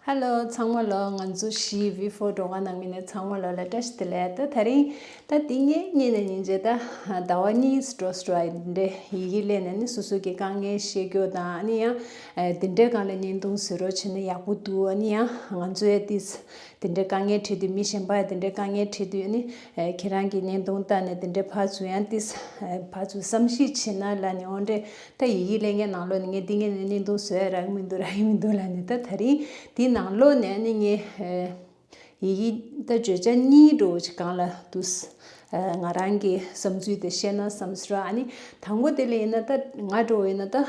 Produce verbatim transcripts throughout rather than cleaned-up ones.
ཧེ་ལོ། ཚང་མ་ལོ། ང་ཚོ་བཞི་V four་སྒྲོལ་དཀར་ནང་མི་ནས་ཚང་མ་ལོ་ལ་བཀྲ་ཤིས་བདེ་ལེགས། ད་དེ་རིང་ད་འདི་ངས་ཉིན་ནས་ཉིན་བྱེད་ད་ཟླ་བ་གཉིས་འགྲོ་སྲོལ་འདི་འདྲའི་ཡི་གེ་ལས་ནས་ནི་སོ་སོ་གི་དཀའ་ངལ་བཤད་རྒྱུ་དང་ཨ་ནི་ཡང་དེ་འདྲའི་སྒང་ལ་བརྙན་ཐུང་བཟོ་རོགས་བྱས་ན་ཡག་པོ་འདུག་ཨ་ནི་ཡང་ང་ཚོའི་ཏིས་དེ་འདྲའི་དཀའ་ངལ་འཕྲད་དུས་མི་གཞན་པ་ཡང་དེ་འདྲའི་དཀའ་ངལ་འཕྲད་དུས་ཨ་ནི་ཁྱེད་རང་གི་བརྙན་ཐུང་ལྟ་ནས་དེ་འདྲའི་ཕར་ཚུར་ཡང་ཏིས་ཕར་ཚུར་བསམ་གཞིག་བྱེད་ན་ལ་ནི་འོ་འདྲས། ད་ཡི་གེ་ལས་ངའི་ནང་ལོགས་ནས་ངས་འདི་ངས་ནས་བརྙན་ཐུང་བཟོ་ཡ་རག་གི་མི་འདུག་རག་གི་མི་འདུག་ལབ་ནས། ད་དེ་རིང་འདི་ནང་ལོགས་ནས་ནི་ངས་ཡི་གེ་ད་བརྗོད་བྱ་གཉིས་འགྲོ་ཅིག་སྒང་ལ་འདུག་ང་རང་གི་བསམ་ཚུལ་དེ་བཤད་ན་བསམ་སོང་ར། ཨ་ནི་དང་པོ་དེ་ལ་ཡིན་ན་ད་ང་འགྲོ་ཡིན་ན་ད་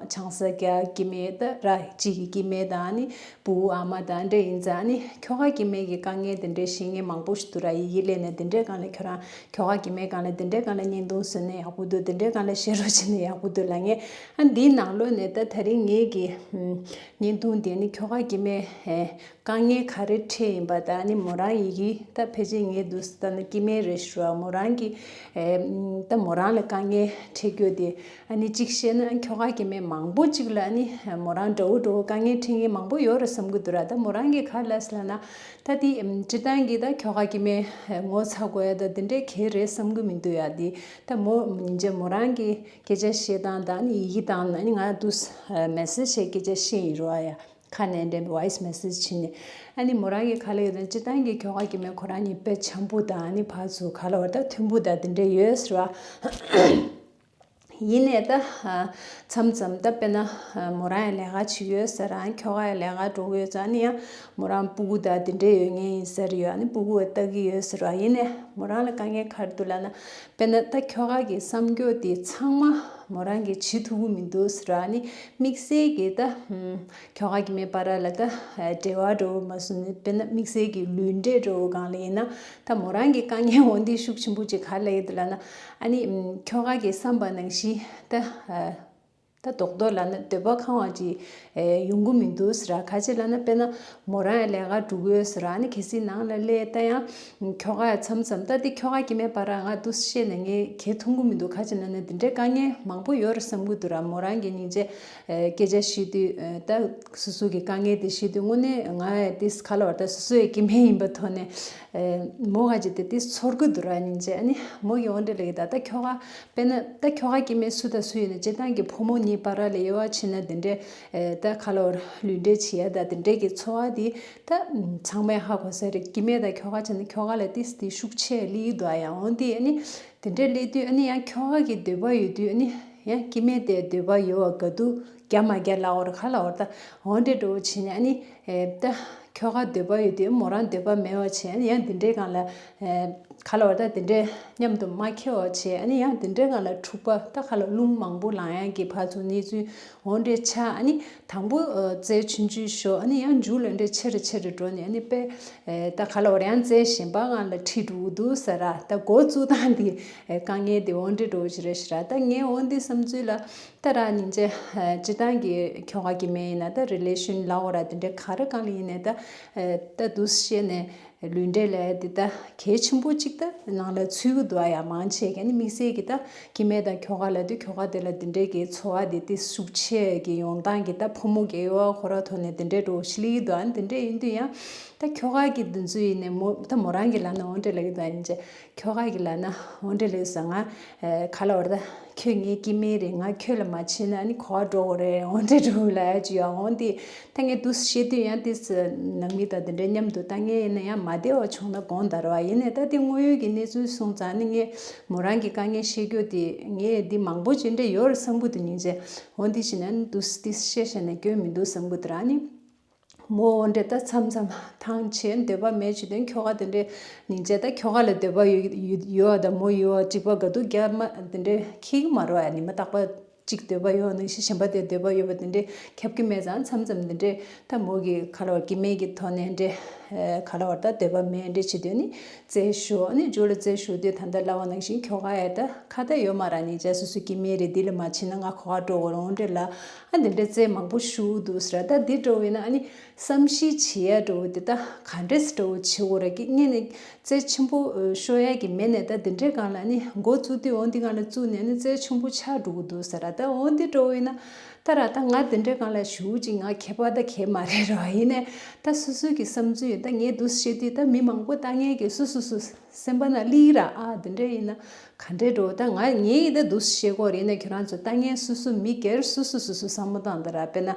ཆང་ས་རྒྱག་གི་མེད། ད་ར་གཅིག་གི་མེད། ད་ཨ་ནི་བུ་ཨ་མ་དང་འདྲ་ཡིན་ཙང་ཨ་ནི་ཁྱོ་ག་སྐྱེ་དམན་གྱི་དཀའ་ངལ་དེ་འདྲའི་ཤེས་མཁན་མང་པོ་ཞིག་འདུག་ར། ཡི་གེ་ལས་ནས་དེ་འདྲའི་སྒང་ལ་ཁྱོད་རང་ཁྱོ་ག་སྐྱེ་དམན་སྒང་ལ་དེ་འདྲའི་སྒང་ལ་བརྙན་ཐུང་བཟོས་ན་ཡག་པོ་འདུག་དེ་འདྲའི་སྒང་ལ་བཤད་རོགས་བྱས་ན་ཡག་པོ་འདུག་ལབ་མཁན། ཨ་འདིའི་ནང་ལོགས་ནས་ད་དེ་རིང་ངེད་ཀྱི་བརྙན་ཐུང་དེ་ནི་ཁྱོ་ག་སྐྱེ་དམན་དཀའ་ངལ་ག་རེ་འཕྲད་ཡིན་པ་དང་ཨ་ནི་མོ་རང་ཡི་གེ་ད་ཕལ་ཆེར་ངས་འདུག་ད་ནི་སྐྱེ་དམན་རེད་ཞུ་བ། མོ་རང་གི་ད་མོ་རང་ལ་དཀའ་ངལ་འཕྲད་རྒྱུ་དེ། ཨ་ནི་གཅིག་བཤད་ན་ཁྱོ་ག་སྐྱེ་དམན་མང་པོ་གཅིག་ལ་ཨ་ནི་མོ་རང་འདྲ་བོ་འདྲ་བོ་དཀའ་ངལ་འཕྲད་མཁན་མང་པོ་ཡོད་རེད་བསམ་གྱི་འདུག་ར། ད་མོ་རང་གིས་ག་རེ་ལབ་ཟེར་ལབ་ན། ད་དེ་སྤྱིར་བཏང་གི་ད་ཁྱོ་ག་སྐྱེ་དམན་ངོ་ཚ་དགོས་ཡ་ད་དེ་འདྲའི་གལ་རེད་བསམ་གྱི་མི་འདུག་ཡ། དེ་ད་མོ་ཉིན་རྗེས་མོ་རང་གི་སྐད་ཆ་བཤད་སྟངས་དང་ཨ་ནི་ཡི་གེ་དང་ཨ་ནི་ང་དུས་མེ་སེ་ཇི་བྱས་སྐད་ཆ་བཤད་ཡིན་རོགས་ཡ། ཁ་ནས་འདྲེན་voice message་བྱས་ནས། ཨ་ནི་མོ་རང་གིས་ག་ལབ་ཡོད་ན་སྤྱིར་བཏང་གི་ཁྱོ་ག་སྐྱེ་དམན་ཁོ་རང་གཉིས་དཔེ་འཆམ་པོ་དང་ཨ་ནི་ཕར་ཚུར་ག་ལབ་བར་ད་མཐུན་པོ་དང་དེ་འདྲ་ཡོད་ཟེར་བ། ཡིན་ནའི་ད་མཚམས་མཚམས་ད་དཔེར་ན་མོ་རང་ཡང་ལས་ཀ་བྱེད་ཡོད་ཟེར་རང་ཁྱོ་ག་ཡང་ལས་ཀ་འགྲོ་གི་ཡོད་ཙང་ནི་ཡང་མོ་རང་སྤུ་གུ་དང་དེ་འདྲ་ཡོད་ངེས་ཡིན་ཟེར་ཡོད། ཨ་ནི་སྤུ་གུ་ལྟ་གི་ཡོད་ཟེར་བ། ཡིན་ནའི་མོ་རང་ལ་དཀའ་ངལ་ག་རེ་འདུག་ལབ་ན། དཔེར་ན་ད་ཁྱོ་ག་གི་བསམ་སྐྱོ་དེ་ཚང་མ་མོ་རང་གིས་བྱེད་ཐུབ་ཀྱི་མི་འདུག་ཟེར་བ། ཨ་ནི་དམིགས་བསལ་གྱི་ད་ཁྱོ་ག་སྐྱེ་དམན་བར་ལ་ད་འབྲེལ་བ་འདྲ་བོ་མ་བཟུང་ནས་དཔེར་ན་དམིགས་བསལ་གྱི་ལུས་འབྲེལ་འདྲ་བོ་སྒང་ལ་ཡིན་ན་ད་མོ་རང་གི་དཀའ་ངལ་འོ་འདི་ཤུགས་ཆེན་པོ་ཅིག་ག་རེ་ལབ་ཡོད་འདུག་ལབ་ན། ཨ་ནི་ཁྱོ་ག་གི་བསམ་པ་ནང་བཞིན་ད་ད་རྡོག་རྡོག་ལབ་ན་འདོད་པ་ཁེངས་པ་ཅིག་ཡོང་གི་མི་འདུག་ཟེར་ར། ག་ཅི་ལབ་ན་དཔེར་ན་མོ་རང་ཡང་ལས་ཀ་འགྲོ་གི་ཡོད་ཟེར་ར། ཨ་ནི་གལ་སྲིད་ནང་ལ་སླེབས་ད་ཡང་ཁྱོ་ག་ཡང་མཚམས་མཚམས་ད་དེ་ཁྱོ་ག་སྐྱེ་དམན་བར་ང་འདུག་བཤད་ནས་ངས་གལ་མཐོང་གི་མི་འདུག་ག་ཅི་ལབ་ན་དེ་འདྲའི་དཀའ་ངལ་མང་པོ་ཡོད་རེད་བསམ་གྱི་འདུག་ར། མོ་རང་གིས་སྙིང་རྗེ་སྐད་ཆ་བཤད་དུས་ད་སོ་སོ་གི་དཀའ་ངལ་དེ་བཤད་དུས་དངོས་གནས་ང་ཡང་དེ་ག་ལབ་བར་ད་སོ་སོ་ཡི་སྐྱེ་དམན་ཡིན་པའི་ཐོག་ནས་མོ་ག་ཅི་དེ་དེ་ཚོར་གྱི་འདུག་ར། སྙིང་རྗེ། ཨ་ནི་མོ་གིས་འོ་འདྲ་ལབ་ཀྱི་ད་ད་ཁྱོ་ག་དཔེར་ན་ད་ཁྱོ་ག་སྐྱེ་དམན་སུ་དང་སུ་ཡིན་ན་སྤྱིར་བཏང་གི་ཕོ་མོ་གཉིས་བར་ལ་དབྱེ་བ་ཕྱེ་ན་དེ་འདྲའི་ད་ག་ལབ་བར་ལུས་འབྲེལ་བྱེད་ཡ་ད་དེ་འདྲའི་གི་ཚོར་བ་དེ་ད་ཚང་མས་ཧ་གོ་ས་རེད། སྐྱེ་དམན་དང་ཁྱོ་ག་བྱས་ན་ཁྱོ་ག་ལ་ཏིས་དེ་ཤུགས་ཆེ་སླེབས་ཀྱི་འདུག་ཨ། ཡང་འོ་འདི་ཨ་ནི་དེ་འདྲའི་སླེབས་དུས་ཨ་ནི་ཡང་ཁྱོ་ག་གི་འདོད་པ་ཡོད་དུས་ཨ་ནི་ཡང་སྐྱེ་དམན་དེ་འདོད་པ་ཡོད་པ་ག་དུས་རྒྱག་མ་རྒྱག་ལབ་བར་ག་ལབ་བར་ད་འོ་འདྲའི་འདྲ་བོ་བྱས་ནས་ཨ་ནི་ད་ཁྱོ་ག་འདོད་པ་ཡོད་དུས་མོ་རང་འདོད་པ་མེད་པ་བྱས། ཨ་ནི་ཡང་དེ་འདྲའི་སྒང་ལ་ག་ལབ་བར་ད་དེ་འདྲའི་མཉམ་དུ་མ་འཁྱེར་བ་བྱས། ཨ་ནི་ཡང་དེ་འདྲའི་སྒང་ལ་འཁྲུག་པ་ད་ག་ལབ་རླུང་མང་པོ་ལངས་ཡག་གི་ཕར་ཚུར་གནས་ཚུལ་འོ་འདྲའི་ཆགས། ཨ་ནི་དང་པོ་རྩལ་ཆུང་ཆུང་ཤོར། ཨ་ནི་ཡང་མཇུག་ལ་འདྲའི་ཆེ་རུ་ཆེ་རུ་འགྲོ་ནས་ཨ་ནི་དཔེ་ད་ག་ལབ་བར་ཡང་རྩལ་གཞན་པ་སྒང་ལ་ཁྲིད་འགྲོ་གི་འདུག་ཟེར་ར། ད་འགོ་བཙུགས་སྟངས་འདི་དཀའ་ངལ་འདི་འོ་འདྲའི་འདྲ་བོ་ཞིག་རེད་ཤག་ར། ད་ངས་འོ་འདི་བསམ་ཚུལ་ལ་ད་ར་སྙིང་རྗེ་སྤྱིར་བཏང་གི་ཁྱོ་ག་སྐྱེ་དམན་ཡིན་ན་ད་རི་ལེ་ཤན་ལབ་དགོས་ར་དེ་འདྲའི་ག་རེ་སྒང་ལ་ཡིན་ནའི་ད་ད་འདུག་སེ་བཤད་ནས་ལུས་འབྲེལ་ལབ་ཡ་དེ་ད་གལ་ཆེན་པོ་གཅིག་ད་ནང་ལ་ཚུད་ཀྱི་འདུག་ཨ། ཡ་མང་ཆེ་ག་ནི་དམིགས་བསལ་གྱི་ད་སྐྱེ་དམན་དང་ཁྱོ་ག་ལབ་དུས་ཁྱོ་ག་དེ་ལ་དེ་འདྲའི་གི་ཚོར་བ་དེ་དེ་ཤུགས་ཆེ་གི་ཡོང་སྟངས་ཀྱི་ད་ཕོ་མོ་གི་དབྱེ་བ་ཁོ་ར་ཐོག་ནས་དེ་འདྲའི་འདྲ་བོ་ཞིག་སླེབས་ཀྱི་འདུག་ཨ། དེ་འདྲ་ཡིན་དུས་ཡང་ད་ཁྱོ་ག་གི་འདི་ཚོ་ཡིན་ནའི་མོ་ད་མོ་རང་གི་ལབ་ན་འོ་འདྲ་ལབ་ཀྱི་འདུག་ཨ། ཡིན་ཅེ་ཁྱོ་ག་གི་ལབ་ན་འོ་འདྲ་ལབ་ས་ང་ག་ལབ་བར་ད། ཁྱོད་ངའི་སྐྱེ་དམན་རེད། ང་ཁྱོད་ལ་མ་བྱིན་ན་ཨ་ནི་ག་པར་འགྲོ་དགོས་རེད། འོ་འདྲ་འདྲ་བོ་ལབ་ཡ་ཅིག་ཡོད། འོ་འདི་ད་ངས་འདུག་སེ་བཤད་དུས་ཡང་ཏིས་ནང་མི་དང་དེ་འདྲའི་མཉམ་དུ་ལྟ་མཁན་ཡིན་ན་ཡང་མ་བདེ་བ་བྱུང་ན་དགོངས་དག་རེད་བ། ཡིན་ནའི་ད་དེ་དངོས་ཡོད་ཀྱི་གནས་ཚུལ་སོང་ཙང་ཨ་ནི་ངས་མོ་རང་གི་དཀའ་ངལ་བཤད་རྒྱུ་དེ་ངས་འདི་མང་པོ་ཅིག་འདྲ་ཡོད་རེད་བསམ་གྱི་འདུག་སྙིང་རྗེ། འོ་འདི་བྱས་ན་ཨ་ནི་འདུག་སེ་ཏིས་བཤད་བཤད་ན་སྐྱོན་མི་འདུག་བསམ་གྱི་འདུག་ར། ཨ་ནི། མོ་འོ་འདྲ་ད་མཚམས་མཚམས་ཐང་ཆད་འདོད་པ་མེད་བྱེད་དོན་ཁྱོ་ག་དེ་འདྲའི་སྙིང་རྗེ་ད་ཁྱོ་ག་ལ་འདོད་པ་ཡོད་ཡོད་ཡོད་དང་མོ་ཡོད་གཅིག་པ་ག་དུས་རྒྱ་མ་དེ་འདྲའི་ཁྱི་གི་མ་རོ་ཡ་ནི་མ་རྟག་པ་གཅིག་འདོད་པ་ཡོད་ནང་བཞིན་གཞན་པ་དེ་འདོད་པ་ཡོད་པ་དེ་འདྲའི་ཁྱབ་ཀྱི་མེད་ཙང་མཚམས་མཚམས་དེ་འདྲའི་ད་མོ་གི་ག་ལ་བ་སྐྱེ་དམན་གྱི་ཐོག་ནས་འདྲའི་ག་ལ་བར་ད་འདོད་པ་མེད་འདྲའི་བྱེད་དོན་ནི། རྩལ་ཞུ་ཨ་ནི་མཇུག་ལ་རྩལ་ཞུ་དུས་ད་ལྟ་ལབ་པ་ནང་བཞིན་ཁྱོ་ག་ཡ་ད་ཁ་ད་ཡོད་མ་ར་ནི་རྗེས་སུ་སུ་སྐྱེ་དམན་རེད། འདི་ལ་མ་ཕྱིན་ན་ང་ག་པར་འགྲོ་དགོས་རེད། འོ་འདྲ་ལ་ཨ་འདི་འདྲའི་རྩལ་མང་པོ་ཞུ་འདུག་ཟེར། ད་འདི་འདྲ་བོ་ཡིན་ན་ཨ་ནི་བསམ་གཞིག་བྱེད་ཡ་འདྲ་བོ་དེ་ད་ག་འདྲས་འདྲ་བོ་བྱེད་དགོས་རེད། ཀྱི་ངས་ནི་རྩལ་ཆེན་པོ་ཤོར་ཡ་གི་མེད་ནས་ད་འདི་འདྲའི་སྒང་ལ་ཨ་ནི་འགོ་བཙུགས་དུས་འོ་འདི་སྒང་ལ་བཙུགས་ནས་ཨ་ནི་རྩལ་ཆེན་པོ་ཆགས་འགྲོ་གི་འདུག་ཟེར། ད་འོ་འདི་འདྲ་བོ་ཡིན་ན། ད་ར་ད་ང་དེ་འདྲའི་སྒང་ལ་ཞུ་ཅིག་ང་མཁས་པ་ད་མཁས་མ་རེད་ར། ཡིན་ནས་ད་སོ་སོའི་གི་བསམ་ཚུལ་ད་ངས་འདུག་བཤད་དུས་ད་མི་མང་པོ་ལྟ་མཁན་གི་སོ་སོ་སོ་སེམས་པ་ན་སླེབས་ར། ཨ་དེ་འདྲ་ཡིན་ན་ག་འདྲས་འགྲོ། ད་ང་ངས་ད་འདུག་བཤད་གོ་རེད་ན་ཁྱོད་རང་ཚོ་ལྟ་མཁན་སོ་སོ་མི་སྒེར་སོ་སོ་སོ་སོ་བསམ་བློ་བཏང་ད་ར། དཔེར་ན་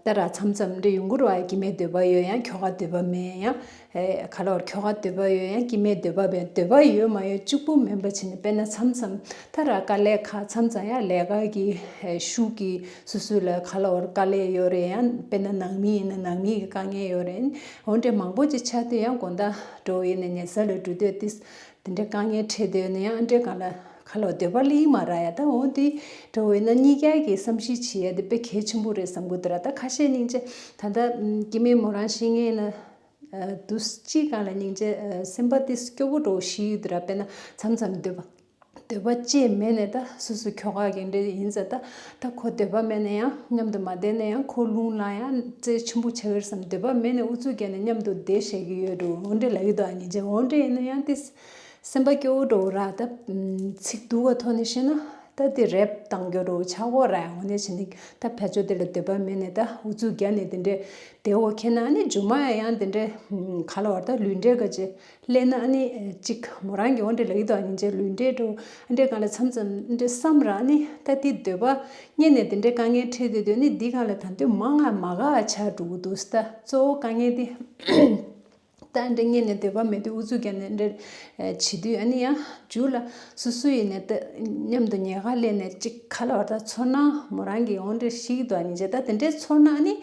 ད་ར་མཚམས་མཚམས་འདྲ་ཡོང་གི་ར། ཨ་སྐྱེ་དམན་འདོད་པ་ཡོད་ཡང་ཁྱོ་ག་འདོད་པ་མེད་ཡང་། ཨེ་ག་ལ་བར་ཁྱོ་ག་འདོད་པ་ཡོད་ཡང་སྐྱེ་དམན་འདོད་པ་མེད། འདོད་པ་ཡོད་མ་ཡོད་གཅིག་པུ་མིན་པ་བྱས་ནས། དཔེར་ན་མཚམས་མཚམས་ད་ར་དཀའ་ལས་ཁག་མཚམས་མཚམས་ཡང་ལས་ཀ་གི་ཨེ་ཤུགས་ཀྱིས་སོ་སོ་ལ་ག་ལ་བར་དཀའ་ལས་ཡོད་རེད། ཡང་དཔེར་ན་ནང་མི་ཡིན་ན་ནང་མི་གི་དཀའ་ངལ་ཡོད་རེད། འོ་འདྲ་མང་པོ་ཅིག་ཆགས་དུས་ཡང་དགོང་དག་འགྲོ་ཡིན་ན་ཉལ་ས་ལ་འགྲོ་དུས་ཏིས་དེ་འདྲ་དཀའ་ངལ་འཕྲད་དུས་ནས་ཡང་འདྲ་གང་ལ་ག་ལ་འདོད་པ་སླེབས་མ་ར་ཡ། ད་འོ་དེ་འགྲོ་ཡིན་ན་གཉིས་ཀ་གི་བསམ་ཤེས་བྱེད་ཡ་དེ་དཔེ་གལ་ཆེན་པོ་རེད་བསམ་གི་འདུག་ར། ད་ཁ་ཤས་སྙིང་རྗེ་ད་ལྟ་སྐྱེ་དམན་མོ་རང་ཤེས་མཁན་ན། ཨ་དུས་གཅིག་སྒང་ལ་སྙིང་རྗེ་ཨ་སེམས་པ་དེ་སྐྱོ་པོ་འདྲ་བོ་ཞིག་ཡོད་དུས་ར། དཔེར་ན་མཚམས་མཚམས་འདོད་པ་འདོད་པ་ཅི་མེད་ནས་ད་སོ་སོ་ཁྱོ་ག་གི་འདྲ་ཡིན་ཙང་ད་ད་ཁོ་འདོད་པ་མེད་ན་ཡང་མཉམ་དུ་མ་བསྡད་ན་ཡང་ཁོ་རླུང་ལངས་ཡང་རྩེད་ཆེན་པོ་ཆགས་ཀྱི་རེད་བསམ། འདོད་པ་མེད་ནས་ཨུ་ཚུགས་རྒྱག་ནས་མཉམ་དུ་བསྡད་བཞག་གི་ཡོད་འགྲོ། འོ་འདྲ་ལབ་ཀྱི་འདུག་ཨ་སྙིང་རྗེ། འོ་འདྲ་ཡིན་ན་ཡང་དེ་སེམས་པ་སྐྱོ་བོ་འདྲ་བོ་ར། ད་ཚིག་སྡུག་ག་ཐོག་ནས་བཤད་ན། ད་དེ་རེབ་བཏང་རྒྱུ་རུ་ཆགས་འོ་ར། འོ་ནས་བྱས་ནས་ད་ཕར་ཕྱོགས་དེ་ལ་འདོད་པ་མེད་ནས་ད་ཨུ་ཚུགས་རྒྱག་ནས་དེ་འདྲས་བསྡད་འོ་ཁྱེད་ན་ནི་མཇུག་མ་ཡང་དེ་འདྲས་ག་ལ་བར་ད་ལུས་འབྲེལ་ག་ཅེ་སླེབས་ན་ནི་གཅིག་མོ་རང་གི་འོ་འདྲས་ལ་ཡིད་དུ་ཨ་ཉིན་ཅེ་ལུས་འབྲེལ་འགྲོ་ཨ་འདྲས་གང་ལ་མཚམས་མཚམས་འདྲས་བསམ་ར། ནི་ད་དེ་འདོད་པ་རྙེད་ནས་དེ་འདྲས་དཀའ་ངལ་འཕྲད་དེ་སྡོད་ནི་འདི་གང་ལ་ད་འདོད་མང་ང་མ་ག་ཆགས་འགྲོ་གི་འདུག་ད་གཙོ་བོ་དཀའ་ངལ་དེ། ད་འདྲ་ངས་ནས་འདོད་པ་མེད་དུས་ཨུ་ཚུགས་རྒྱག་ནས་འདྲ་བྱེད་དུས་ཨ་ནི་ཡང་མཇུག་ལ་སོ་སོ་ཡིན་ནས་ད་མཉམ་དུ་ཉལ་ཁ་ལས་ནས་གཅིག་ཁ་ལ་བར་ད་ཚོར་སྣང་མོ་རང་གི་འོང་འདྲ་ཞིག་འདུག་ཨ་ནི་བྱས། ད་དེ་འདྲའི་ཚོར་སྣང་ཨ་ནི་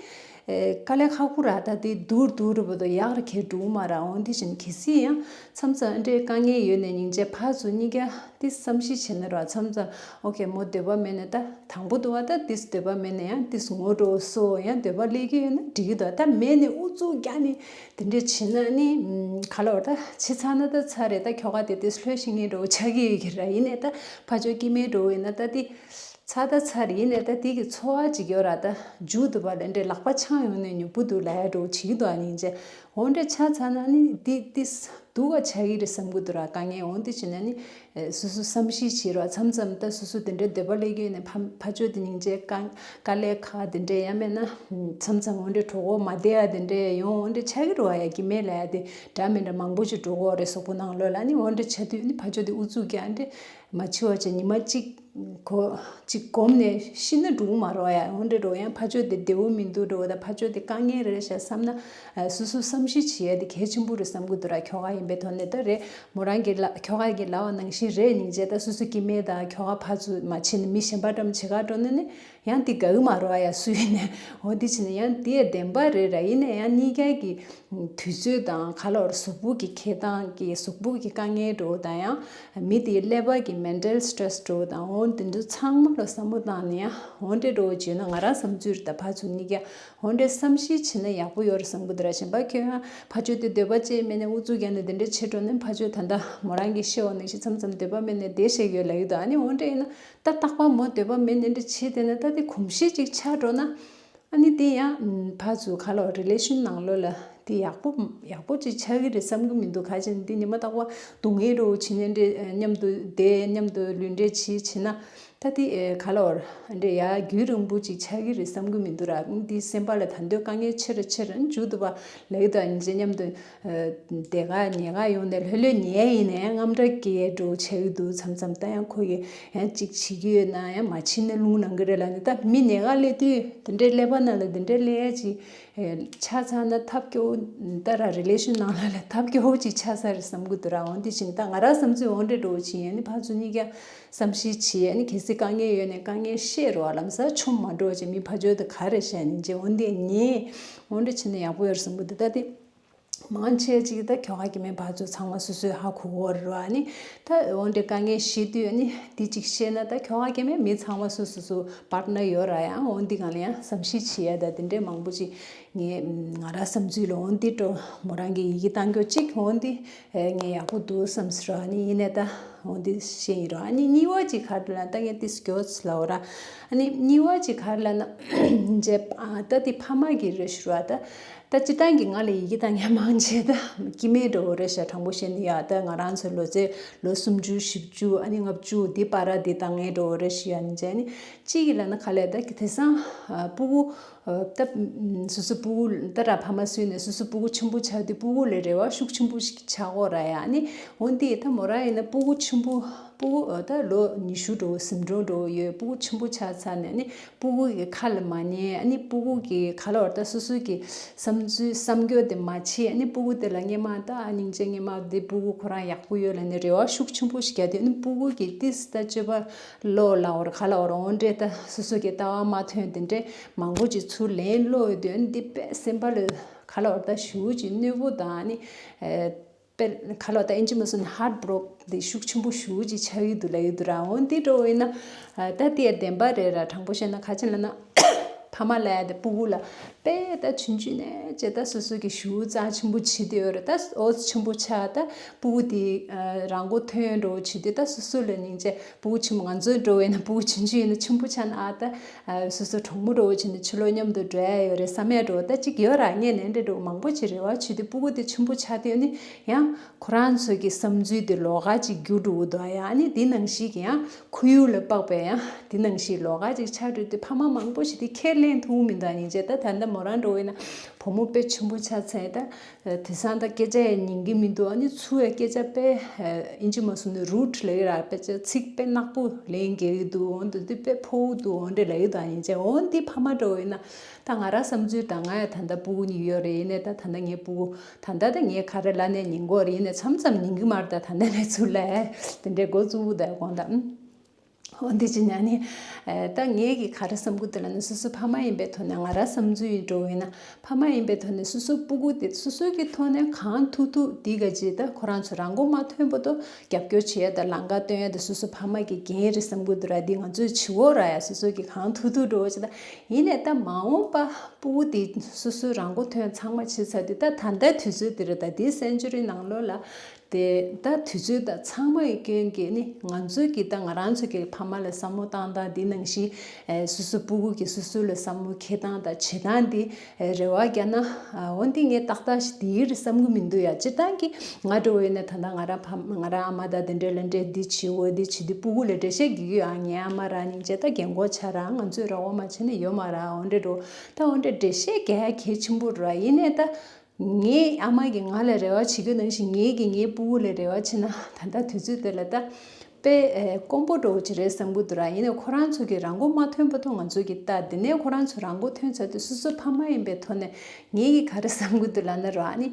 དཀའ་ལས་ཁག་པོ་ར། ད་དེ་སྡུག་སྡུག་རུ་བ་དོ་ཡག་ར་ཁེ་འགྲུབ་མ་ར། འོང་དེ་བཞིན་གལ་སྲིད་ཡང་མཚམས་མཚམས་ཨ་འདྲའི་དཀའ་ངལ་ཡོད་ནས་སྙིང་རྗེ་ཕར་ཚུར་གཉིས་ཀ་དེ་བསམ་ཤེས་བྱས་ན་ར། མཚམས་མཚམས་ཨོ་ཁེ་མོ་འདོད་པ་མེད་ནས་ད། དང་པོ་དུ་བ་ད་ཏིས་འདོད་པ་མེད་ན་ཡང་ཏིས་ངོ་འགྲོ་སོ་ཡང་འདོད་པ་སླེབས་ཀྱི་ཡོད་ན་འགྲིག་གི་འདུག་ད་མེད་ནས་ཨུ་ཚུགས་རྒྱག་ནས་དེ་འདྲས་བྱེད་ན་ནི་ག་ལ་བ་ད་བྱེད་ཚར་ན་ད་ཚར་རེད། ད་ཁྱོ་ག་དེ་ཏིས་ལྷོད་ཤེས་ངེས་འགྲོ་ཆགས་ཀྱི་ཡོད་ཀྱི་ར། ཡིན་ནས་ད་ཕ་ཆོས་སྐྱེ་དམན་འགྲོ་ཡིན་ན་ད་ཏི་ཚར་ད་ཚར་ཡིན་ནས་ད་ཏི་གི་འཚོ་བ་ཅིག་ཡོད་ར། ད་མཇུག་དུ་བ་ལ་འདྲས་ལག་པ་འཆང་ཡོང་ནས་ཉོབ་པོ་འདུག་ལ་ཡ་འགྲོ་བྱེད་ཀྱི་འདུག་ཨ་ཉིན་ཅེ་འོ་འདྲས་ཆགས་ཚར་ན་ནི་ཏི་ཏིས། སྡུག་ག་ཆགས་ཀྱི་རེད་བསམ་གྱི་འདུག་ར། དཀའ་ངལ་འོང་དེ་བྱས་ན་ནི་སོ་སོ་བསམ་ཤེས་བྱེད་རོགས། མཚམས་མཚམས་ད་སོ་སོ་དེ་འདྲའི་འདོད་པ་སླེབས་ཀྱི་ཡོད་ནས་ཕ་ཕ་ཆོས་དེ་སྙིང་རྗེ་དཀའ་དཀའ་ལས་ཁག་དེ་འདྲའི་ཡང་མེད་ན་མཚམས་མཚམས་འོ་འདྲའི་གྲོད་ཁོག་མ་བདེ་ཡ་དེ་འདྲའི་ཡོང་འོ་འདྲའི་ཆགས་ཀྱི་རེད་བ། ཡ་གི་མེད་ལ་ཡ་དེ་འདྲ་མི་འདྲ་མང་པོ་ཅིག་འགྲོ་གི་རེད་གཟུགས་པོ་ནང་ལོགས་ལ། ནི་འོ་འདྲའི་ཆགས་དུས་ནི་ཕ་ཆོས་དེ་ཨུ་ཚུགས་ཀྱི་ཨ་འདྲ་མ་འཆི་བ་བྱས་ཉི་མ་གཅིག་གོ་གཅིག་གོམས་ནས་ཤི་ན་འགྲིག་མ་རེད་ཡ། འོ་འདྲ་འགྲོ་ཡང་ཕ་ཆོས་དེ་བདེ་བོ་མི་འདུག་འགྲོ་ད་ཕ་ཆོས་དེ་དཀའ་ངལ་རེད་ཤག་བསམ་ན་སོ་སོ་བསམ་ཤེས་བྱེད་ཡ་དེ་གལ་ཆེན་པོ་རེད་བསམ་གི་འདུག་ར། ཁྱོ་ག་ཡིན་པའི་ཐོག་ནས་ད་རེད་མོ་རང་གི་ལ་ཁྱོ་ག་གི་ལབ་པ་ནང་བཞིན་རེད། སྙིང་རྗེ་ད་སོ་སོ་སྐྱེ་དམན་དང་ཁྱོ་ག་ཕར་ཚུར་མ་བྱེད་ནས་མི་གཞན་པ་འགྲམ་བྱེད་ག་འགྲོ་ན་ནི་ཡང་དེ་དགའ་གི་མ་རེད་ཡ་སུ་ཡིན་ནས། འོ་དེ་བྱས་ནས་ཡང་དེ་ཡ་བདེན་པ་རེད་ར། ཡིན་ན་ཡང་གཉིས་ཀ་གི་དུས་ཚོད་དང་ག་ལ་བར་གཟུགས་པོ་གི་འཁྱེར་སྟངས་ཀྱི་གཟུགས་པོ་གི་དཀའ་ངལ་འགྲོ་དང་ཡང་མི་དེའི་ཀླད་པ་གི་mental stress འགྲོ་དང་འོ་དེ་ཚོ་ཚང་མ་ལ་བསམ་བློ་བཏང་ནས་ཡང་འོ་འདྲས་འགྲོ་བྱས་ན་ང་རང་བསམ་ཚུལ་རེད། ད་ཕར་ཚུར་གཉིས་ཀ་འོ་འདྲས་བསམ་ཤེས་བྱས་ན་ཡག་པོ་ཡོད་རེད་བསམ་གི་འདུག་ར། གཞན་པ་ཁྱོད་ཡང་ཕ་ཆོས་དེ་འདོད་པ་ཅི་མེད་ནས་ཨུ་ཚུགས་རྒྱག་ནས་དེ་འདྲས་བྱེད་འགྲོ་ནས་ཕ་ཆོས་ད་ལྟ་མོ་རང་གི་ཤེས་པ་ནང་བཞིན་མཚམས་མཚམས་འདོད་པ་མེད་ནས་བསྡད་བཞག་ཡོད་ལབ་ཡོད་དོ། ཨ་ནི་འོ་འདྲས་ཡིན་ན་ད་རྟག་པར་མོ་འདོད་པ་མེད་ནས་འདྲས་བྱེད་བསྡད་ན་ད་དེ་གོམས་གཤིས་ཅིག་ཆགས་འགྲོ་ན། ཨ་ནི་དེ་ཡང་ཕར་ཚུར་ག་ལ་relation་ནང་ལོགས་ལ་དེ་ཡག་པོ་ཡག་པོ་ཅིག་ཆགས་ཀྱི་རེད་བསམ་གྱི་མི་འདུག་ག་ཅིག་འདི་ཉི་མ་རྟག་པར་སྡུག་བསྔལ་རོ་བྱེད་ནས་འདྲེ་མཉམ་དུ་བསྡད་མཉམ་དུ་ལུས་འབྲེལ་བྱེད་བྱེད་ན་ད་དེ་ག་ལ་འདྲེ་ཡ་རྒྱུན་རིང་པོ་ཅིག་ཆགས་ཀྱི་རེད་བསམ་གྱི་མི་འདུག་ར། འདི་སེམས་པ་ལ་ད་འདོད་དཀའ་ངལ་ཆེ་རུ་ཆེ་རུ་མཇུག་ཏུ་བ་ལེགས་དང་ཡིན་ཅེ་མཉམ་དུ། དེ་ག་ཉེ་ག་ཡོང་ནས་ལྷོད་ལྷོད་ཉལ་ཡིན་ནའི་རྔམ་སྐྲག་སྐྱེ་འགྲོ་ཆགས་ཀྱི་འདུག་མཚམས་མཚམས་ད་ཡང་ཁོ་ཡི་ཡང་གཅིག་བྱེད་ཀྱི་ཡོད་ན་ཡང་མ་བྱེད་ན་རླུང་ལངས་ཀྱི་རེད་ལབ་ནས། ད་མི་ཉེ་ག་སླེབས་དུས་དེ་འདྲའི་ཀླད་པ་ནང་ལ་དེ་འདྲའི་སླེབས་ཡ་ཅིག་ཆགས་ཚར་ན་ཐབས་སྐྱོ་བོ་ད་ར་relation་ནང་ལ་ལ་ཐབས་སྐྱོ་བོ་ཅིག་ཆགས་ས་རེད་བསམ་གྱི་འདུག་ར། འོན་ཏེ་བཞིན་ད་ང་རང་བསམ་ཚུལ་འོ་འདྲ་འགྲོ་བ་ཅིག་ཡིན་ནི་ཕར་ཚུར་གཉིས་ཀ་བསམ་ཤེས་བྱེད་ཡ་ནི་གལ་སྲིད་དཀའ་ངལ་ཡོད་ནས་དཀའ་ངལ་བཤད་རོགས་ལམ་སང་ཆོམ་མ་འགྲོ་བ་ཅིག་མི་ཕར་ཕྱོགས་དེ་ག་རེ་བཤད་ནས་ཅེ་འོ་འདི་ཉེ་འོ་འདྲ་བྱས་ན་ཡག་པོ་ཡོད་རེད་བསམ་གྱི་འདུག་ད་དེ། མང་ཆེ་ཅིག་ད་ཁྱོ་ག་སྐྱེ་དམན་ཕར་ཚུར་ཚང་མ་སོ་སོའི་ཧ་གོ་གོ་རེད་བ། ནི་ད་འོ་འདྲའི་དཀའ་ངལ་ཤེས་དུས་ནི་དེ་ཅིག་ཤེས་ན་ད་ཁྱོ་ག་སྐྱེ་དམན་མི་ཚང་མ་སོ་སོ་སོ་partner་ཡོད་ར། ཡང་འོ་འདི་གང་ལ་ཡང་བསམ་ཤེས་བྱེད་ཡ་ད་དེ་འདྲའི་མང་པོ་ཅིག་ངས་ང་རང་བསམ་ཚུལ་ལ་འོ་འདི་འགྲོ་མོ་རང་གི་ཡི་གེ་བཏང་རྒྱུ་ཅིག་འོ་འདི་ངས་ཡག་པོ་འདུག་བསམ་སོང་ར། ནི་ཡིན་ནའི་ད་ འོ་འདི་བཤད་ཡིན་རོ། ཨ་ནི་གཉིས་པ་ཅིག་ག་རེ་ལབ་ན། ད་ངས་ཏིས་གྱོས་ལབ་ར། ཨ་ནི་གཉིས་པ་ཅིག་ག་རེ་ལབ་ན། རྗེས་ཨ་ད་དེ་ཕ་མ་གི་རེ་ཞུ་ར། ད་ད་སྤྱིར་བཏང་གི་ང་ལ་ཡི་གེ་ད་ངས་མང་ཆེ་ད་སྐྱེ་དམན་འགྲོ་བོ་རེད་ཤག་དྲང་པོ་བཤད་ན་ཡ། ད་ང་རང་ཚོའི་ལོ་ཚད་ལོ་སུམ་ཅུ་བཞི་བཅུ་ཨ་ནི་ལྔ་བཅུ་དེ་བར་དེ་ད་ངས་འགྲོ་བོ་རེད་ཤག་ཡ། ནི་བྱས་ནི་གཅིག་གི་ལབ་ན་ག་ལས། ད་དེང་སང་ཨ་སྤུ་གུ་ཨ་ད་སོ་སོ་སྤུ་གུ་ད་ར་ཕ་མ་སུ་ཡིན་ནས་སོ་སོ་སྤུ་གུ་ཆེན་པོ་ཆགས་དུས་སྤུ་གུ་ལ་རེ་བ་ཤུགས་ཆེན་པོ་ཞིག་ཆགས་ཀྱི་ཡོད་ར་ཡ། ཨ་ནི་འོན་ཏེ་ད་མོ་རང་ཡིན་ན་སྤུ་གུ་ཆེན་པོ་སྤུ་གུ་ཨ་ད་ལོ་ཉི་ཤུ་འགྲོ་ཟིན་འགྲོ་འགྲོ་ཡོད། སྤུ་གུ་ཆེན་པོ་ཆགས་ཚར་ནས་ཨ་ནི་སྤུ་གུ་གི་ཁ་ལ་མ་ཉན། ཨ་ནི་སྤུ་གུ་གི་ག་ལབ་ར། ད་སོ་སོ་གི་བསམ་ཚུལ་བསམ་རྒྱུ་དེ་མ་བྱེད། ཨ་ནི་སྤུ་གུ་དེ་ལ་སྔོན་མ་ད་ཨ་སྙིང་རྗེ། སྔོན་མ་དེ་སྤུ་གུ་ཁོ་རང་ཡག་པོ་ཡོད་ལབ་ནས་རེ་བ་ཤུགས་ཆེན་པོ་ཞིག་རྒྱག་དུས། ཨ་ནི་སྤུ་གུ་གི་ཏིས་ད་སྤྱོད་པ་ལོག་ལབ་ར་ག་ལབ་ར། འོ་འདྲས་ད་སོ་སོ་གི་ལྟ་བ་མ་མཐུན་དེ་འདྲས་མང་པོ་ཅིག་ཚུར་ལན་སློག་ཡོད་དུས། ཨ་ནི་འདི་དཔེ་སེམས་པ་ལ་ག་ལབ་ར། ད་ཞེ་པོ་ཅིག་གནོད་པོ་དང་། ཨ་ནི་ཨེ་དཔེ་ག་ལབ་ར། ད་ཨིན་ཇི་མ་སོང་ནས་ཧར་ཊི་བྷོ་རོག་དེ་ཤུགས་ཆེན་པོ་ཞེ་པོ་ཅིག་ཆགས་ཀྱི་འདུག་ལབ་ཀྱི་འདུག་ར། འོ་འདི་འདྲ་བོ་ཡིན་ན་ཨ་ད་དེ་ཡང་བདེན་པ་རེད་ར། དྲང་པོ་བཤད་ན། ག་ཅི་ལབ་ན་ཕ་མ་ལབ་ཡ་དེ་སྤུ་གུ་ལ་དཔེ་ད་ཆུང་ཆུང་ནས་བྱས་ད་སོ་སོ་གི་ཞེ་པོ་རྩ་ཆེན་པོ་བྱེད་དུས་ཡོད་རེད། ད་འོ་ཆེན་པོ་ཆགས། ད་སྤུ་གུ་དེ་ཨ་རང་མགོ་ཐོན་འགྲོ་བྱེད་དུས། ད་སོ་སོ་ལ་སྙིང་རྗེ། སྤུ་གུ་ཆེན་པོ་ང་ཚོའི་འགྲོ་བས་ན་སྤུ་གུ་ཆུང་ཆུང་ཡིན་ན་ཆེན་པོ་ཆགས་ན་ཨ་ད་ཨ་སོ་སོ་གྲོགས་མོ་འགྲོ་བྱེད་ན་ཕྱི་ལོགས་མཉམ་དུ་འགྲོ་ཡ་ཡོད་རེད་བསམ་ཡ་འགྲོ། ད་ཅིག་ཡོད་ར། ངས་ནས་འདྲ་འགྲོ་མང་པོ་ཅིག་རེ་བ་བྱེད་དུས་སྤུ་གུ་དེ་ཆེན་པོ་ཆགས་དུས་ཨ་ནི་ཡང་ཁོ་རང་ཚོ་གི་བསམ་ཚུལ་དེ་ལོགས་ཀ་ཅིག་འགྱུར་འགྲོ་གི་འདུག་ཡ། ཨ་ནི་དེ་ནང་བཞིན་གྱི་ཡང་ཁོར་ཡུག་ལ་དཔག་པའི་ཡང་དེ་ནང་བཞིན་ལོགས་ཀ་ཅིག་ཆགས་འགྲོ་དུས་ཕ་མ་མང་པོ་ཞིག་དེ་ཁས་ལེན་ཐུབ་མི་འདུག་སྙིང་རྗེ། ད་ད་ལྟ་མོ་རང་འགྲོ་བས་ན་བུ་མོ་དཔེ་ཆེན་པོ་ཆགས་ཚར། ད་དེང་སང་ད་སྐད་ཆ་ཡང་ཉན་གྱི་མི་འདུག་ཨ་ནི་ཚུར་ཡང་སྐད་ཆ་དཔེ་ཨིན་ཇི་མ་སོང་ནས་རུ་ཌི་ལབ་ཀྱི་ར། དཔེ་ཆ་ཚིག་དཔེ་ནག་པོ་ལན་འགེལ་གྱི་འདུག་འོ་འདི་དུས་དཔེ་ཕོག་འདུག་འོ་འདྲ་ལབ་ཀྱི་འདུག་སྙིང་རྗེ། འོ་འདི་ཕ་མ་འདྲ་བོ་ཡིན་ན་ད་ང་རང་བསམ་ཚུལ་ད། ང་ཡང་ད་ལྟ་སྤུ་གུ་གཉིས་ཡོད་རེད། ཡིན་ནའི་ད་ད་ལྟ་ངའི་སྤུ་གུ་ད་ལྟ་ད་ངས་ག་རེ་ལབ་ནའི་ཉན་གྱི་ཡོད་རེད། ཡིན་ནའི་མཚམས་མཚམས་ཉན་གྱི་མ་རེད། ད་ད་ལྟ་ནས་ཚུར་ལབ་དེ་འདྲའི་འགོ་བཙུགས་འདུག་དགོངས་དག་འོ་འདི་ཅི་ཉན་ནི། ཨེ་ད་ངས་ཀྱི་ག་རེ་བསམ་གྱི་འདུག་ལབ་ན། སོ་སོ་ཕ་མ་ཡིན་པའི་ཐོག་ནས་ང་རང་བསམ་ཚུལ་ཡིན་འགྲོ་ཡིན་ན། ཕ་མ་ཡིན་པའི་ཐོག་ནས་སོ་སོ་སྤུ་གུ་དེ་སོ་སོ་གི་ཐོག་ནས་གང་ཐུབ་ཐུབ་དེ་ག་ཅི་ད་ཁོ་རང་ཚོ་རང་མགོ་མ་ཐོན་བར་དུ་རྒྱབ་སྐྱོར་བྱེད་ཡ་དང་ལམ་ཁ་སྟོན་ཡ་དེ་སོ་སོ་ཕ་མ་གི་འགན་རེད་བསམ་གྱི་འདུག་ར། འདི་ང་ཚོས་བྱེད་དགོས་ར་ཡ། སོ་སོ་གི་གང་ཐུབ་ཐུབ་འགྲོ་བ་ཅི་ད། ཡིན་ནའི་ད་མ་འོངས་པ་སྤུ་གུ་དེ་སོ་སོའི་རང་མགོ་ཐོན་ཚང་མ་བྱེད་ཚར་དུས། ད་ད་ལྟའི་དུས་ཚོད་དེ་རེད། ད་དེའི་སེན་ཅུ་རི་ནང་ལོགས་ལ། དེ་ད་དུས་ཚོད་དང་ཚང་མ་ཡི་སྐྱོན་གྱིས་ནི་ང་ཚོས་ཀྱི་ད་ང་རང་ཚོ་གི་ཕ་མ་ལ་བསམ་བློ་བཏང་སྟངས་འདི་ནང་བཞིན་ཨེ་སོ་སོ་སྤུ་གུ་གི་སོ་སོ་ལ་བསམ་བློ་འཁྱེར་སྟངས་དང་བྱེད་སྟངས་འདི་ཨེ་རེ་བ་རྒྱག་ན། ཨ་འོ་འདི་ངས་ཏག་ཏག་ཞིག་དེའི་རེད་བསམ་གི་མི་འདུག་ཡ། སྤྱིར་བཏང་གི་ང་འདྲ་བོ་ཡིན་ན་ད་ལྟ་ང་རང་ཕ་ང་རང་ཨ་མ་དང་དེ་འདྲའི་ལ་འདྲེ་འདི་བྱེད་འོ་འདི་བྱེད་དུས་སྤུ་གུ་ལ་འགྲེལ་བཤད་རྒྱག་གི་ཡོད། ཨ་ངའི་ཨ་མ་རང་སྙིང་རྗེ་ད་རྒན་གོག་ཆགས་ར། ང་ཚོས་རོགས་པ་མ་བྱས་ན་ཡོད་མ་ར། འོ་འདྲ་འགྲོ། ད་འོ་འདྲ་འགྲེལ་བཤད་རྒྱག་ཡ་གལ་ཆེན་པོ་ར། ཡིན་ནའི་ད། ངའི་ཨ་མ་གིས་ང་ལ་རེ་བ་བྱེད་རྒྱུ་ནང་བཞིན་ངས་ཀྱིས་ངའི་སྤུ་གུ་ལ་རེ་བ་བྱེད་ན། ད་ལྟ་དུས་ཚོད་དེ་ལ་ད་དཔེ་ཨེ་དཀོན་པོ་འདྲ་བོ་ཅིག་རེད་བསམ་གྱི་འདུག་ར། ཡིན་ནའི་ཁོ་རང་ཚོ་གིས་རང་མགོ་མ་ཐོན་བར་དུ་ང་ཚོ་གིས་ལྟ། དེ་ནས་ཁོ་རང་ཚོ་རང་མགོ་ཐོན་ཚར་དུས་སོ་སོ་ཕ་མ་ཡིན་པའི་ཐོག་ནས་ངས་ཀྱིས་ག་རེ་བསམ་གྱི་འདུག་ལབ་ན་ར། ཨ་ནི་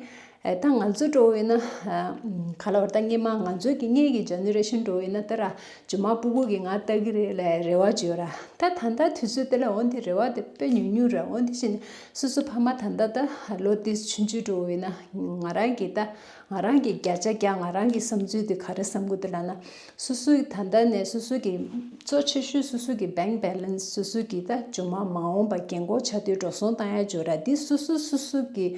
ཨེ་ད་ང་ཚོ་འདྲ་བོ་ཡིན་ན་ཨ་ག་ལབ་ར། ད་སྔོན་མ་ང་ཚོ་གི་སྔོན་གྱི་ཇེ་ནེ་རེ་ཤན་འདྲ་བོ་ཡིན་ན་ད་ར་རྗེས་མ་སྤུ་གུ་གིས་ང་ལྟ་གི་རེད་ལབ་རེ་བ་ཅིག་ཡོད་ར། ད་ད་ལྟ་དུས་ཚོད་དེ་ལ་འོ་འདི་རེ་བ་དེ་དཔེ་ཉུང་ཉུང་རེད། འོ་འདི་བྱས་ནས་སོ་སོ་ཕ་མ་ད་ལྟ་ད་ལོ་དེ་ཆུང་ཆུང་འདྲ་བོ་ཡིན་ན་ང་རང་གིས་ད་ང་རང་གིས་བརྒྱ་ཆ་བརྒྱ་ང་རང་གི་བསམ་ཚུལ་དེ་ག་རེ་བསམ་གྱི་འདུག་ལབ་ན། སོ་སོའི་ད་ལྟ་ནས་སོ་སོ་གི་གཙོ་ཆེ་ཤོས་སོ་སོ་གི་bank balance སོ་སོ་གི་ད་རྗེས་མ་མ་འོངས་པ་རྒན་གོག་ཆགས་དུས་འགྲོ་སོང་བཏང་ཡ་འཇོག་ར། འདི་སོ་སོ་སོ་སོ་གི་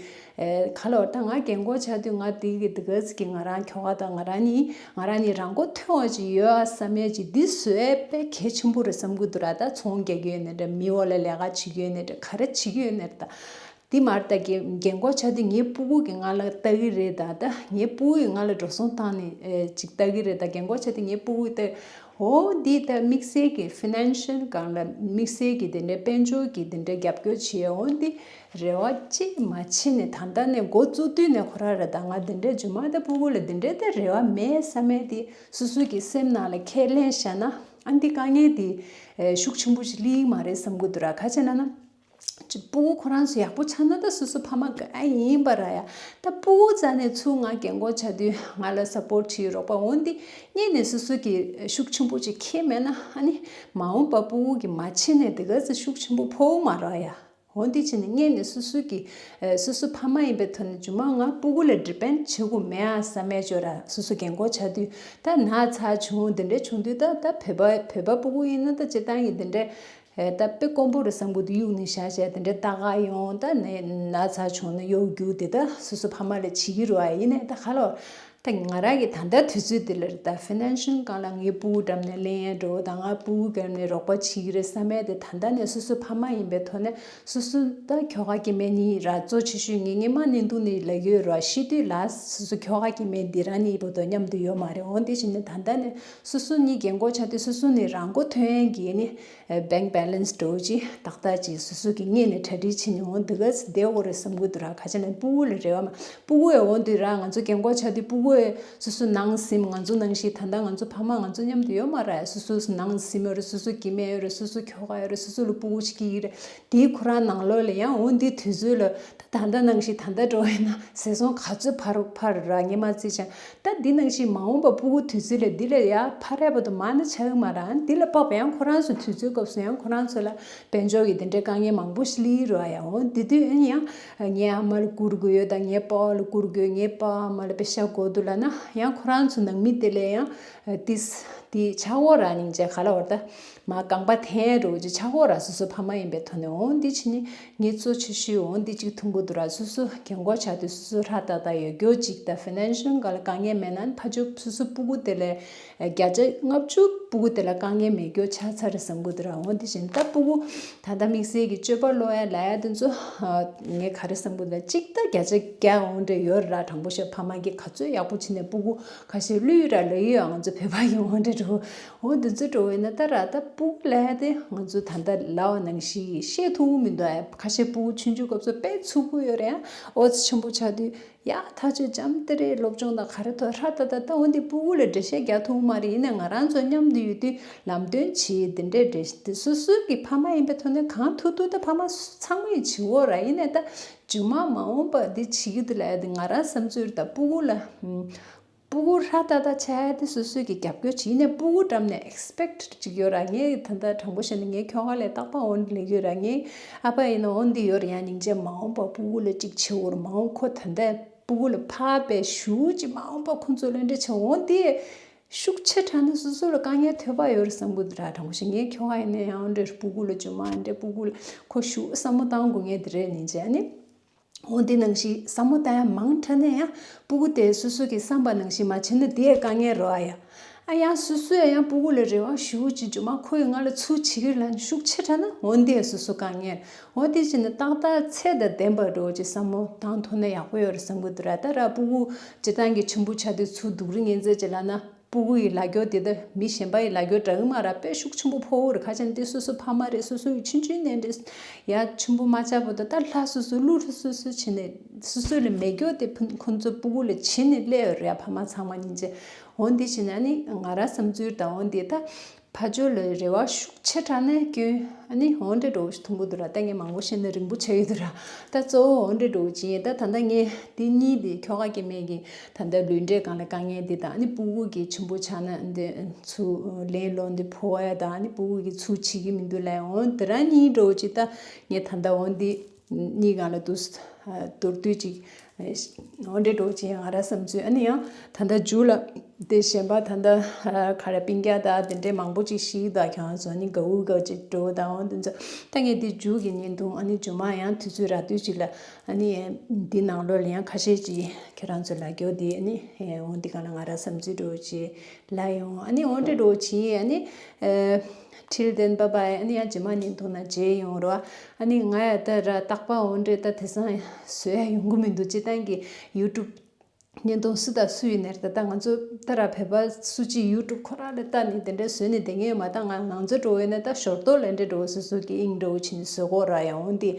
ཨེ་ག་ལབ་ར། ད་ང་རྒན་གོག་ཆགས་དུས་ང་དེ་གི་དེ་ག་ཙི་གི་ང་རང་ཁྱོ་ག་དང་ང་རང་གཉིས་ང་རང་གཉིས་རང་མགོ་ཐོན་བ་ཅིག་ཡོད་ཨ་བསམ་ཡ་ཅིག་འདི་བཟོ་ཡ་དཔེ་གལ་ཆེན་པོ་རེད་བསམ་གྱི་འདུག་ར། ད་ཚོང་རྒྱག་གི་ཡོད་ནའི་འདྲ། མི་འོག་ལ་ལས་ཀ་བྱེད་ཀྱི་ཡོད་ནའི་འདྲ། ག་རེ་བྱེད་ཀྱི་ཡོད་ནའི་འདྲ། ད་འདི་མར་ད་རྒན་རྒན་གོག་ཆགས་དུས་ངའི་སྤུ་གུ་གིས་ང་ལ་ལྟ་གི་རེད། ད་ད་ངའི་སྤུ་གུ་གིས་ང་ལ་འགྲོ་སོང་བཏང་ནས་ཨེ་ཅིག་ལྟ་གི་རེད། ད་རྒན་གོག་ཆགས་དུས་ངའི་སྤུ་གུ་གིས་ལྟ། འོ་འདི་ད་དམིགས་བསལ་གྱི་ཕི་ནན་ཤལ་སྒང་ལ་དམིགས་བསལ་གྱི་དེ་འདྲའི་དཔལ་འབྱོར་གྱི་དེ་འདྲའི་རྒྱབ་སྐྱོར་བྱེད་ཡ། འོ་འདི་རེ་བ་ཅིག་མ་བྱས་ནས་ད་ལྟ་ནས་འགོ་བཙུགས་དུས་ནས་ཁོ་རང་ར་ད་ང་དེ་འདྲའི་རྗེས་མ་ད་སྤུ་གུ་ལ་དེ་འདྲའི་ད་རེ་བ་མེད་བསམ་ཡ་དེ་སོ་སོ་གི་སེམས་ནང་ལ་ཁས་ལེན་བཞག་ན། ཨ་འདི་དཀའ་ངལ་དེ་ཨེ་ཤུགས་ཆེན་པོ་ཞིག་སླེབས་ཀྱི་མ་རེད་བསམ་གྱི་འདུག་ར། ག་ཅི་ལབ་ན། ཅིག་སྤུ་གུ་ཁོ་རང་ཚོ་ཡག་པོ་ཆགས་ན་ད་སོ་སོ་ཕ་མ་ག་ཨ་ཡིན་པ་ར་ཡ། ད་སྤུ་གུ་རྩ་ནས་ཚུར་ང་རྒན་གོག་ཆགས་དུས་ང་ལ་སཔོར་ཊི་བྱེད་རོགས་པ། འོ་འདི་སྔོན་ནས་སོ་སོ་གིས་ཤུགས་ཆེན་པོ་ཅིག་འཁྱེར་མེད་ན། ཨ་ནི་མ་འོངས་པ་སྤུ་གུ་གིས་མ་བྱས་ནས་དེ་ག་ཚོད་ཤུགས་ཆེན་པོ་ཕོག་མ་ར་ཡ། འོ་འདི་བྱས་ནས་སྔོན་ནས་སོ་སོ་གིས་སོ་སོ་ཕ་མ་ཡིན་པའི་ཐོག་ནས་རྗེས་མ་ང་སྤུ་གུ་ལ་ཌི་པེན་ཌི་བྱེད་དགོས་མེད་ཨ་བསམ་ཡ་ཅིག་ཡོད་ར། སོ་སོ་རྒན་གོག་ཆགས་དུས་ད་ན་ཚ་བྱུང་དེ་འདྲ་བྱུང་དུས་ད་ད་བོད་པ་བོད་པ་སྤུ་གུ་ཡིན་ན་ད་སྤྱིར་བཏང་གི་དེ་འདྲ། ཨེ་ད་དཔེ་དཀོན་པོ་རེད་བསམ་གྱི་འདུག་གཡུག་ནས་བཞག་བྱས་དེ་འདྲའི་ལྟ་ག་ཡོང་། ད་ནས་ན་ཚ་བྱུང་ན་གཡོག་རྒྱུག་དེ་ད་སོ་སོ་ཕ་མ་ལ་བྱེད་ཀྱི་རེད་བ། ཡིན་ནའི་ད་ག་ལོ་ ད་ང་རང་གི་ད་ལྟ་དུས་ཚོད་འདི་ལ་ད་ཕི་ནན་ཤལ་སྒང་ལ་ངའི་ཕྲུ་གུ་འགྲམ་ནས་ལེན་ཡས་འགྲོ་དང་། ང་ཕྲུ་གུ་འགྲམ་ནས་རོགས་པ་བྱེད་ཀྱི་རེད་བསམ་ཡས་དེ། ད་ལྟ་ནས་སོ་སོ་ཕ་མ་ཡིན་པའི་ཐོག་ནས་སོ་སོ་ད་ཁྱོ་ག་སྐྱེ་དམན་གཉིས་ར་གཙོ་ཆེ་ཤོས་ངས་སྔོན་མ་བརྙན་ཐུང་ནས་ལབ་ཀྱི་ཡོད་ར། ཤི་དུས་ལ་སོ་སོ་ཁྱོ་ག་སྐྱེ་དམན་འདི་རང་གཉིས་བར་དུ་མཉམ་དུ་ཡོད་མ་རེད། འོ་འདི་བྱས་ནས་ད་ལྟ་ནས་སོ་སོ་གཉིས་རྒན་གོག་ཆགས་དུས་སོ་སོ་ནས་རང་མགོ་ཐོན་ཡས་ཀྱི་ནི་bank balance འདྲ་བོ་ཅིག་ཏག་ཏག་ཅིག་སོ་སོ་གི་སྔོན་ནས་གྲ་སྒྲིག་བྱས་ནས། འོ་འདི་ག་ཙམ་བསྡད་དགོས་རེད་བསམ་གྱི་འདུག་ར། ག་ཅི་ན་ཕྲུ་གུ་ལ་རེ་བ་མ། ཕྲུ་གུ་ཡང་འོ་འདི་ར། ང་ཚོ་རྒན་གོག་ཆགས་དུས་ཕྲུ་གུ་ཡང་སོ་སོ་ནང་ཟིན། ང་ཚོ་ནང་བཞིན་ད་ལྟ་ང་ཚོ་ཕ་མ་ང་ཚོ་མཉམ་དུ་ཡོད་མ་རེད། སོ་སོ་ནང་ཟིན་ཡོད་རེད། སོ་སོ་སྐྱེ་དམན་ཡོད་རེད། སོ་སོ་ཁྱོ་ག་ཡོད་རེད། སོ་སོ་ལ་ཕྲུ་གུ་ཅིག་སྐྱེ་གི་རེད། དེའི་ཁོ་རང་ནང་ལོགས་ལ་ཡང་འོ་འདི་དུས་ཚོད་ལ་ད་ད་ལྟ་ནང་བཞིན་ད་ལྟ་འགྲོ་བས་ན་ཟས་སོང་ག་ཚོད་འཕར་འཕར་ར་ངས་མ་བརྩིས་ཀྱང་། ད་འདི་ནང་བཞིན་མ་འོངས་པ་ཕྲུ་གུ་དུས་ཚོད་ལ་འདི་ལ་ཡ་འཕར་ཡ་བར་དུ་མ་ཎི་ཆགས་ཀྱི་མ་རེད། འདི་ལ་བབ་ཡང་ཁོ་རང་ཚོ་དུས་ཚོད་སྐབས་སུ་ཡང་ཁོ་རང་ཚོ་ལ་དཔལ་འབྱོར་གྱི་འདི་འདྲའི་དཀའ་ངལ་མང་པོ་ཞིག་སླེབས་རོགས་ཡ། འོ་འདི་དུས་ཨ་ནི་ཡང་ངའི་ཨ་མ་ལ་བསྐུར་དགོས་ཡོད་དང་། ངའི་པ་ཕ་ལ་བསྐུར་དགོས། ངའི་པ་ཨ་མ་ལ་པེ་ཤ་དགོས་འདུག་ལབ་ན་ཡང་ཁོ་རང་ཚོ་ནང་མི་དེ་ལ་ཡང་ཏིས་དེ་ཆགས་འོ་ར། སྙིང་རྗེ་ག་ལ་བར་ད་མ་རྐང་པ་འཐེན་རོགས་ཅིག་ཆགས་འོ་ར། སོ་སོ་ཕ་མ་ཡིན་པའི་ཐོག་ནས། འོ་འདི་བྱས་ནི་ངའི་གཙོ་ཆེ་ཤོས་འོ་འདི་གཅིག་མཐོང་གི་འདུག་ར། སོ་སོ་རྒན་གོག་ཆགས་དུས་སོ་སོ་ཧྲ་ཏག་ཏག་ཡོད་རྒྱུ་གཅིག་དང་། ཕི་ནན་ཤལ་སྒང་ལ་དཀའ་ངལ་མེད་ན་ཕ་ཇོ་སོ་སོ་ཕྲུ་གུ་དེ་ལ་བརྒྱ་ཆ་ལྔ་བཅུ་ཕྲུ་གུ་དེ་ལ་དཀའ་ངལ་མེད་རྒྱུ་ཆགས་ཚར་རེད་བསམ་གི་འདུག་ར། འོ་འདི་བཞིན་ད་ཕྲུ་གུ་ད་ལྟ་དམིགས་བསལ་གྱི་སྤྱོད་པ་སློབ་ཡ་ལབ་ཡ་དེ་ཚོ་ངས་ག་རེ་བསམ་གི་འདུག་ལ། གཅིག་ད་བརྒྱ་ཆ་བརྒྱ་འོ་འདྲ་ཡོད་ར། དྲང་པོ་བཤད་ཕ་མ་གིས་ག་ཚོད་ཡག་པོ་བྱས་ནས་ཕྲུ་གུ་ཁ་ཤས་བསླུས་ར་ལབ་ཡོད། ང་ཚོ་བོད་པ་ཡིན་འོ་འདྲ་འགྲོ། འོ་འདི་ཚོ་འགྲོ་བས་ན་ད་ར་ད་ཕྲུ་གུ་ལབ་ཡ་དེ་ང་ཚོ་ད་ལྟ་ལབ་པ་ནང་བཞིན་བཤད་ཐུབ་མི་འདུག་ཨ། ཁ་ཤས་ཕྲུ་གུ་ཆུང་ཆུང་སྐབས་སུ་དཔེ་ཚུགས་པོ་ཡོད་རེད་ཨ། ཨོ་ཙི་ཆེན་པོ་ཆགས་དུས་ཡ་ཐག་ཆོད་འཇམ་ཏི་རེ་སློབ་སྦྱོང་དང་ག་རེ་ཐོག་ཧྲ་ཏག་ཏག་ད་འོ་འདི་ཕྲུ་གུ་ལ་འགྲེལ་བཤད་རྒྱག་ཐུབ་མ་རེད། ཡིན་ནའི་ང་རང་ཚོ་མཉམ་དུ་ཡོད་དུས་ལམ་སྟོན་བྱེད། འདི་འདྲའི་འགྲེལ་བཤད་སོ་སོའི་གི་ཕ་མ་ཡིན་པའི་ཐོག་ནས་གང་ཐུབ་ཐུབ་ད་ཕ་མ་ཚང་མས་བྱེད་འོ་ར། ཡིན་ནའི་ད་རྗེས་མ་མ་འོངས་པ་འདི་བྱེད་ཀྱི་འདུག་ལབ་ཡ་འདི་ང་རང་བསམ་ཚུལ་ད་ཕྲུ་གུ་ལ་ཕྲུ་གུ་ཧྲ་ཏག་ཏག་ཆགས་ཡ་དེ་སོ་སོས་ཀྱི་རྒྱབ་སྐྱོར་བྱེད། ཡིན་ནའི་ཕྲུ་གུ་འགྲམ་ནས་ཨེགས་པེག་ཊི་ཅིག་ཡོད་ར། ངས་ད་ལྟ་དྲང་པོ་བཤད་ན་ངའི་ཁྱོ་ག་ལས་རྟག་པར་འོ་འདི་ལབ་ཀྱི་ཡོད་ར། ངའི་ཨ་ཕ་ཡིན་ན་འོ་འདི་ཡོད་ར། ཡང་སྙིང་རྗེ་མ་འོངས་པ་ཕྲུ་གུ་ལ་ཅིག་བྱེད་འོ་ར། མ་འོངས་ཁོ་ད་ལྟ་ཕྲུ་གུ་ལ་ཕར་པའི་ཤུགས་ཅིག་མ་འོངས་པ་ཁོ་ཚོ་ལ་འདྲ་བྱེད་འོ་འདི་ཤུགས་ཆེ་དྲགས་ན་སོ་སོ་ལ་དཀའ་ངལ་ཐོན་པ་ཡོད་རེད་བསམ་གི་འདུག་ར། དྲང་པོ་བཤད་ངའི་ཁྱོ་ག་ཡིན་ན་ཡང་འདྲ་ཕྲུ་གུ་ལ་རྗེས་མ་འདྲ་ཕྲུ་གུ་ལ་ཁོ་ཤུགས་བསམ་བློ་བཏང་དགོས་ངེས་དེ་རེད། སྙིང་རྗེ་ཨ་ནི། འོ་འདི་ནང་བཞིན་བསམ་བློ་བཏང་ཡ་མང་དྲགས་ན་ཡང་ཕྲུ་གུ་དེ་སོ་སོ་གི་བསམ་པ་ནང་བཞིན་མ་བྱས་ན་དེ་ཡང་དཀའ་ངལ་རེད་ཨ་ཡ། ཨ་ཡང་སོ་སོ་ཡང་ཕྲུ་གུ་ལ་རེ་བ་ཞེ་པོ་ཅིག་འཇོག་མ་ཁོ་ཡིས་ང་ལ་ཚུར་བྱེད་ཀྱི་ལབ་ནས་ཤུགས་ཆེ་དྲགས་ན་འོ་འདི་ཡང་སོ་སོ་དཀའ་ངལ། འོ་དེ་བྱས་ནས་ཏག་ཏག་ཚད་དང་ལྡན་པ་འདྲ་བོ་ཅིག་བསམ་བློ་བཏང་ཐུབ་ན་ཡག་པོ་ཡོད་རེད་བསམ་གི་འདུག་ར། ད་ར་ཕྲུ་གུ་སྤྱིར་བཏང་གི་ཆེན་པོ་ཆགས་དུས་ཚུར་སྡུག་རུས་ངན་ཚད་ཅིག་ལབ་ན། ཕྲུ་གུ་ཡི་ལབ་སྐྱོར་དེ་ད་མི་གཞན་པ་ཡི་ལབ་སྐྱོར་འདྲ་གི་མ་རེད། དཔེ་ཤུགས་ཆེན་པོ་ཕོག་གི་རེད། ཁ་ཅིག་འདི་སོ་སོ་ཕ་མ་རེད། སོ་སོ་ཡི་ཆུང་ཆུང་ནས་འདྲ་ཡ་ཆེན་པོ་མ་ཆགས་བར་དུ་ད་ལྷ་སོ་སོ་ཀླུ་རུ་སོ་སོ་བྱས་ནས་སོ་སོ་ལ་མེད་སྐྱོ་དེ་ཕུ་ཁོང་ཚོ་ཕྲུ་གུ་ལ་བྱིན་ནས་སླེབས་ཡོད་རེད་ཡ། ཕ་མ་ཚང་མ་སྙིང་རྗེ། འོ་འདི་བྱས་ན་ནི་ང་རང་བསམ་ཚུལ་དང་འོ་འདི་ད་ཕ་ཇོ་ལ་རེ་བ་ཤུགས་ཆེ་དྲགས་ནས་སྐྱོན་ཨ་ནི་འོ་འདྲ་འདྲ་བོ་ཞིག་མཐོང་གི་འདུག་ར། ད་ངས་མང་པོ་བཤད་ན་རིང་པོ་ཆགས་ཡོད་འདུག་ར། ད་གཙོ་བོ་འོ་འདྲ་འདྲ་བོ་ཅིག་ཡིན། ད་ད་ལྟ་ངས་འདི་གཉིས་དེ་ཁྱོ་ག་སྐྱེ་དམན་གྱི་ད་ལྟ་ལུས་འབྲེལ་སྒང་ལ་དཀའ་ངལ་འདི་དང་ཨ་ནི་ཕྲུ་གུ་གི་ཆེན་པོ་ཆགས་ན་འདི་ཚུར་ལེན་ལོག་འདི་ཕོག་ཡ་དང་ཨ་ནི་ཕྲུ་གུ་གི་ཚུར་བྱེད་ཀྱི་མི་འདུག་ལབ་ཡ། འོ་དེ་རང་གཉིས་འདྲ་བོ་ཅིག་ད་ངས་ད་ལྟ་འོ་འདི་གཉིས་སྒང་ལ་འདུག་མདོར་བསྡུས་ཅིག་འོ་འདྲ་འདྲ་བོ་ཅིག་ང་རང་བསམ་ཚུལ། ཨ་ནི་ཡང་ད་ལྟ་མཇུག་ལ་དེ་གཞན་པ་ད་ལྟ་ག་རེ་སྤུན་ཀྱག་དང་དེ་འདྲའི་མང་པོ་ཅིག་ཤི་དང་ཁྱོད་ཚོ་ནི་དགའ་བོ་དགའ་ཅིག་འགྲོ་དང་འོ་དེ་ཚོ་ད་ངས་དེ་མཇུག་གི་བརྙན་ཐུང་ཨ་ནི་མཇུག་མ་ཡང་དུས་ཚོད་རག་དུས་ཅིག་ལ་ཨ་ནི་འདི་ནང་ལོགས་ལ་ཡང་ཁ་ཤས་ཅིག་ཁྱེད་རང་ཚོ་ལ་སྐྱོ་དེ་ཨ་ནི་འོ་འདི་ག་ལ་ང་རང་བསམ་ཚུལ་འདྲ་བོ་ཅིག་ལ་ཡོང་། ཨ་ནི་འོ་འདྲ་འདྲ་བོ་ཅིག་ཨ་ནི། Till then, bye bye. ཨ་ནི་ཡང་རྗེས་མ་བརྙན་ཐུང་ནང་མཇལ་ཡོང་རོགས། ཨ་ནི་ང་ཡ་ད་ར་རྟག་པར་འོ་འདྲས་ད་དེང་སང་བཟོ་ཡ་ཡོང་གི་མི་འདུག་སྤྱིར་བཏང་གི་ཡུ་ཊུབ་བརྙན་ཐུང་སུ་དང་སུ་ཡིན་ནའི་ད་ལྟ་ང་ཚོ་ད་ར་བོད་པ་སུ་གཅིག་ཡུ་ཊུབ་ཁོ་རང་ལ་ལྟ་ནས་དེ་འདྲས་བཟོས་ནས་བསྡད་མཁན་ཡོད་མ་གཏོགས། ང་ང་ཚོ་འགྲོ་བས་ན་ད་ཞོར་ཏོག་ལ་འདྲས་འགྲོ་སོ་སོ་གི་དབྱིངས་འགྲོ་བྱས་ནས་བཟོ་དགོས་ར་ཡང་འོ་འདི།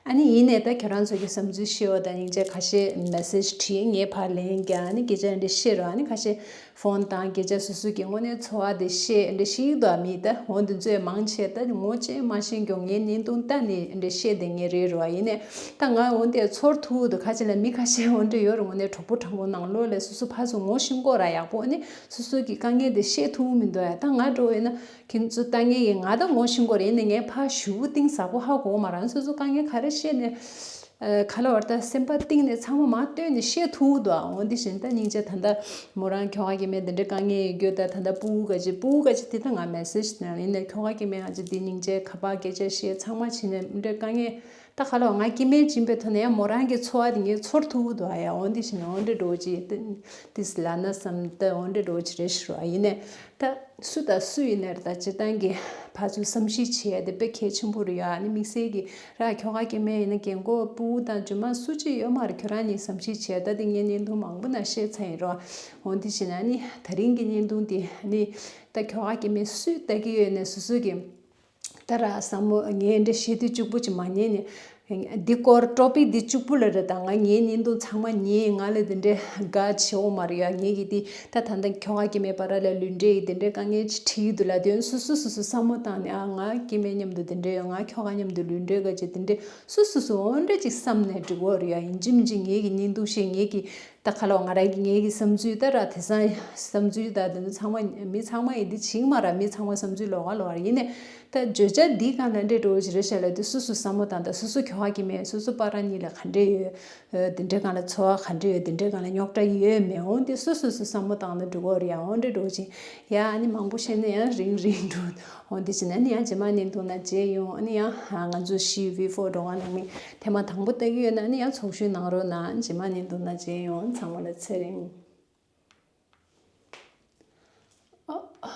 ཨ་ནི་ཡིན་ནའི་ད་ཁྱེད་རང་ཚོ་གི་བསམ་ཚུལ་ཤེས་པ་དང་སྙིང་རྗེ། ཁ་ཤས་མེ་སེ་ཇི་བྲིས་ངས་ཕར་ལན་རྒྱག་ཨ་ནི་སྐད་ཆ་འདྲས་བཤད་རོགས། ཨ་ནི་ཁ་ཤས་ཕོན་དང་སྐད་ཆ་སོ་སོ་གི་དངོས་གནས་ཚོར་བ་དེ་བཤད་འདྲ་ཞིག་འདུག་མི་ད་འོ་འདི་ཚོས་མང་ཆེ་ད་ངོ་ཅན་མ་ཤེས་མགྱོགས་ངའི་བརྙན་ཐུང་ལྟ་ནས་འདྲ་བཤད་བསྡད་མཁན་རེད་རོ། ཡིན་ནའི་ད་ང་འོ་འདི་ཚོར་ཐུབ་འདུག་ཁ་ཅིག་ལ་མི་ཁ་ཤས་འོ་འདྲ་ཡོད་རེད། དངོས་གནས་གྲོགས་པོ་དྲང་པོ་ནང་ལོགས་ལ་སོ་སོ་ཕར་ཚུར་ངོ་ཤེས་དགོས་ར་ཡག་པོ། ཨ་ནི་སོ་སོ་གི་དཀའ་ངལ་དེ་བཤད་ཐུབ་མི་འདུག་ཡ། ད་ང་འགྲོ་ཡིན་ན་ཁྱེད་ཚོ་ལྟ་མཁན་གྱི་ང་ད་ངོ་ཤེས་དགོས་རེད། ཡིན་ནའི་ངས་ཕར་ཞུ་གཏིང་ཟབ་པོ་ཧ་གོ་མ་རང་སོ་སོ་དཀའ་ངལ་ག་རེ་བཤད་ནས། ཨ་ག་ལ་བར་ད་སེམས་པ་གཏིང་ནས་ཚང་མ་མར་བཏོན་ནས་བཤད་ཐུབ་འདུག་འོ་འདི་བཞིན་ད་སྙིང་རྗེ། ད་ལྟ་མོ་རང་ཁྱོ་ག་གི་མེད་འདི་འདྲའི་དཀའ་ངལ་ཡོད་རྒྱུ་ད་ད་ལྟ་ཕྲུ་གུ་ག་ཅིག་ཕྲུ་གུ་ག་ཅིག་དེ་ད་ང་མེ་སེ་ཇི་ནང་ཡིན་ནའི་ཁྱོ་ག་གི་མེད་ང་ཅིག་འདི་སྙིང་རྗེ་ཁ་པར་སྐད་ཆ་བཤད་ཚང་མ་བྱས་ནས་འདི་འདྲའི་དཀའ་ངལ་ ད་ག་ལོ་ང་སྐྱེ་དམན་སྦྱིན་པའི་ཐོག་ནས་ཡང་མོ་རང་གི་འཚོ་བ་དེ་ངས་ཚོར་ཐུབ་ཀྱི་འདུག་ཨ། ཡ་འོན་ཏེ་བྱས་ནས་འོན་ཏེ་འགྲོ་ཅིག་ཏིས་ལ་ན་བསམ་ད་འོན་ཏེ་འགྲོ་ཅིག་རེད་ཤི་རོ་ཨ། ཡིན་ནས་ད་སུ་དང་སུ་ཡིན་ནས་ད་སྤྱིར་བཏང་གི་ཕར་ཚུར་བསམ་ཤེས་བྱེད་ཡ་དེ་དཔེ་གལ་ཆེན་པོ་རེད་ཡ། ཨ་ནི་དམིགས་བསལ་གྱི་ར་ཁྱོ་ག་སྐྱེ་དམན་ཡིན་ན་རྒན་གོག་སྤུ་གུ་དང་རྒྱུ་མ་སུ་གཅིག་ཡོད་མ་རེད། ཁྱོད་རང་གཉིས་བསམ་ཤེས་བྱེད་ཡ། ད་དེ་ངས་བརྙན་ཐུང་མང་པོ་ནང་བཤད་ཚར་ཡིན་རོ། འོན་ཏེ་བྱས་ན་ཨ་ནི་དེ་རིང་གི་བརྙན་ཐུང་དེ་ཨ་ནི་ད་ཁྱོ་ག་སྐྱེ་དམན་སུས་ལྟ་གི་ཡོད་ནས་སོ་སོ་གི་ད་ར་བསམ་བློ་ངས་འདྲ་བཤད་དུས་གཅིག་པུ་ཅིག་མ་ཉན་ནས། འདི་སྐོར་ཊོ་པིག་འདི་གཅིག་པུ་ལ་རེད། ད་ང་ངའི་བརྙན་ཐུང་ཚང་མ་ཉན། ང་ལ་འདི་འདྲའི་དགའ་བྱེད་འོ་མ་རེད་ཡ། ངས་ཀྱི་འདི་ད་ད་ལྟ་ཁྱོ་ག་སྐྱེ་དམན་བར་ལ་ལུས་འབྲེལ་ཡི་འདི་འདྲའི་དཀའ་ངལ་ཅིག་འཕྲད་ཀྱི་འདུག་ལ། དེ་སོ་སོ་སོ་སོ་བསམ་བློ་བཏང་ནས་ཨ་ང་སྐྱེ་དམན་མཉམ་དུ་འདི་འདྲའི་ཡོད། ང་ཁྱོ་ག་མཉམ་དུ་ལུས་འབྲེལ་དགའ་བྱེད་འདི་འདྲའི་སོ་སོ་སོ་འོ་འདྲ་ཅིག་བསམ་ནས་འགྲིག་གོ་རེད་ཡ། ཡིན་གཅིག་མིན་གཅིག་ངས་ཀྱི་བརྙན་ཐུང་བཤད། ངས་ཀྱི་ད་ཁ་ལོ་ང་རང་གི་ངེད་ཀྱི་བསམ་ཚུལ་ད་ར་དེང་སང་བསམ་ཚུལ་ད་དེ་ཚོ་ཚང་མ་མི་ཚང་མ་ཡིན་དེ་བྱིངས་མ་ར། མི་ཚང་མ་བསམ་ཚུལ་ལོགས་ཀ་ལོགས་ཀ་རེད། ཡིན་ནས་ད་བརྗོད་བྱ་འདི་གང་ལ་འདྲེ་འགྲོ་བཞི་རེ་བཤད་ལ་དེ་སོ་སོ་བསམ་བློ་བཏང་། ད་སོ་སོ་ཁྱོ་ག་གི་མེད། སོ་སོ་པ་ར་གཉིས་ལ་ག་འདྲེ་ཡོད། དེ་འདྲེ་གང་ལ་འཚོ་བ་ག་འདྲེ་ཡོད། དེ་འདྲེ་གང་ལ་རྙོག་དྲ་ཡོད་མེད། འོང་དེ་སོ་སོ་སོ་བསམ་བློ་བཏང་ན་འགྲོ་གོ་རེད་ཡ། འོང་འདྲེ་འགྲོ་ཅིང་ཡ་ཨ་ནི་མང་པོ་བཤད་ན་ཡང་རིང་རིང་འགྲོ། འོ་འདི་བྱས་ན་ནི་ཡང་རྗེས་མ་བརྙན་ཐུང་ནང་མཇལ་ཡོང་། ཨ་ནི་ཡང་ང་ཚོ་བཞི་བི་ཕོར་འགྲོ་བ་ནང་མི་ཐེངས་མ་དང་པོ་ལྟ་གི་ཡོད་ན་ནི་ཡང་ཚོགས་ཞུགས་གནང་རོགས་གནང་། རྗེས་མ་བརྙན་ཐུང་ནང་མཇལ་ཡོང་། ཚང་མ་ལ་ཚེ་རིང་།